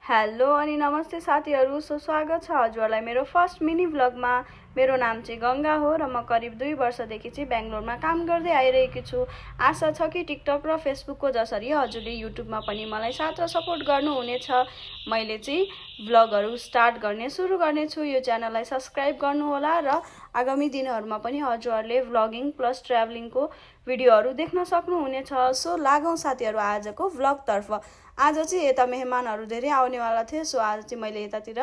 Hello अनि नमस्ते साथीहरु। स्वागत छ हजुरलाई मेरो फर्स्ट मिनी भ्लगमा। मेरो नाम चाहिँ गंगा हो र म करिब 2 वर्षदेखि चाहिँ बेंगलोरमा काम गर्दै आइरहेकी छु। आशा छ कि टिकटक र फेसबुकको जसरी हजुरले युट्युबमा पनि मलाई साथ र सपोर्ट गर्नुहुनेछ। मैले चाहिँ भ्लगहरु स्टार्ट गर्ने सुरु गर्ने छु। यो च्यानललाई सब्स्क्राइब गर्नुहोला र आगामी दिनहरुमा पनि हजुरले भ्लगिङ प्लस ट्राभलिङको भिडियोहरु देख्न सक्नुहुनेछ। सो लागौं साथीहरु आजको भ्लग तर्फ। आज चाहिँ यता मेहमानहरु धेरै आउनेवाला थिए। सो आज चाहिँ मैले यतातिर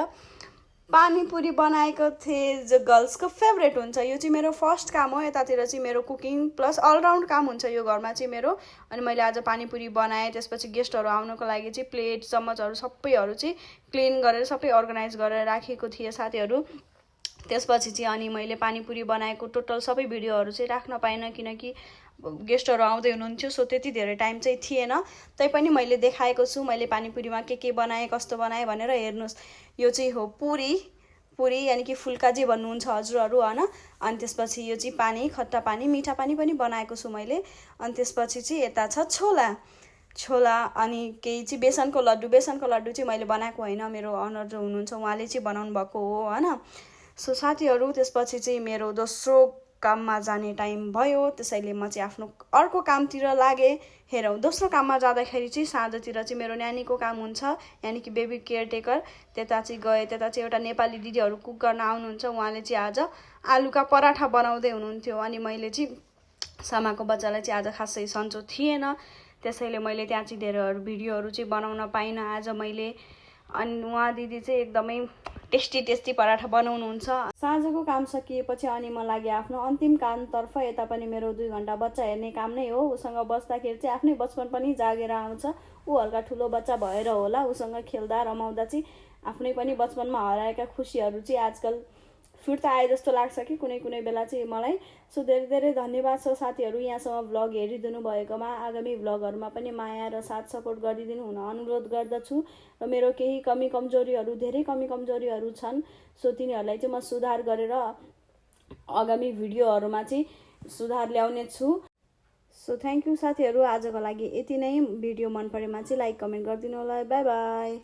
पानीपुरी बनाएको थिएँ जो गर्ल्सको फेभरेट हुन्छ। यो चाहिँ मेरो फर्स्ट काम हो। यतातिर चाहिँ मेरो कुकिङ प्लस अलराउन्ड काम हुन्छ यो घरमा चाहिँ मेरो। अनि मैले आज पानीपुरी बनाएँ। त्यसपछि गेस्टहरु आउनको लागि चाहिँ प्लेट चम्मचहरु सबैहरु चाहिँ क्लिन गरेर सबै अर्गनाइज गरेर राखेको थिएँ साथीहरु। त्यसपछि चाहिँ अनि मैले पानीपुरी बनाएको टोटल सबै भिडियोहरु चाहिँ राख्न पाइन किनकि गेस्टहरु आउँदै हुनुहुन्थ्यो। सो त्यति धेरै टाइम चाहिँ थिएन। तैपनि मैले देखाएको छु मैले पानीपुरीमा के बनाए कस्तो बनाए भनेर हेर्नुस्। यो चाहिँ हो पुरी यानी कि फुल्का जे भन्नुहुन्छ हजुरहरु हैन। अनि त्यसपछि यो चाहिँ पानी खट्टा पानी मीठा पानी पनि बनाएको छु मैले। अनि त्यसपछि चाहिँ यता छ छोला अनि केही चाहिँ बेसनको लड्डु चाहिँ मैले बनाएको हैन। मेरो अनर जो हुनुहुन्छ उहाँले चाहिँ बनाउनु भएको हो हैन। सो साथीहरु त्यसपछि चाहिँ मेरो दोस्रो काममा जाने टाइम भयो। त्यसैले म चाहिँ आफ्नो अर्को कामतिर लागे। हेरौं दोस्रो काममा जाँदाखेरि चाहिँ साँझतिर चाहिँ मेरो नानीको काम हुन्छ यानी कि बेबी केयरटेकर। त्यता चाहिँ गए। त्यता चाहिँ एउटा नेपाली दिदीहरु कुक गर्न आउनुहुन्छ। उहाँले चाहिँ आज आलुका पराठा बनाउँदै हुनुहुन्थ्यो। अनि मैले चाहिँ सामाको बच्चालाई चाहिँ आज खासै सन्चो थिएन। त्यसैले मैले त्यहाँ चाहिँ धेरै भिडियोहरु चाहिँ बनाउन पाइन आज मैले। अनि उहाँ दिदी चाहिँ एकदमै टेस्टी पराठा बनाउनुहुन्छ। साँझको काम सकिएपछि अनि म लागे आफ्नो अन्तिम कामतर्फ। यता पनि मेरो 2 घण्टा बच्चा हेर्ने काम नै हो। उसँग बस्दाखेरि चाहिँ आफ्नै बचपन पनि जागेर आउँछ। ऊ हल्का ठुलो बच्चा भएर होला उसँग खेल्दा रमाउँदा चाहिँ आफ्नै पनि बचपनमा हराएका खुशीहरु चाहिँ आजकल फिर्ता आए जस्तो लाग्छ कि कुनै बेला चाहिँ मलाई। सो धेरै धन्यवाद छ साथीहरु यहाँसम्म भ्लग हेरिदिनु भएकोमा। आगामी भ्लगहरुमा पनि माया र साथ सपोर्ट गरिदिनु हुन अनुरोध गर्दछु। र मेरो केही कमी कमजोरीहरु धेरै कमी कमजोरीहरु छन्। सो तिनीहरुलाई चाहिँ म सुधार गरेर आगामी भिडियोहरुमा चाहिँ सुधार ल्याउने छु। सो थ्यांक यू साथीहरु आजको लागि यति नै। भिडियो मन परेमा चाहिँ लाइक कमेन्ट गरिदिनु होला। Bye bye.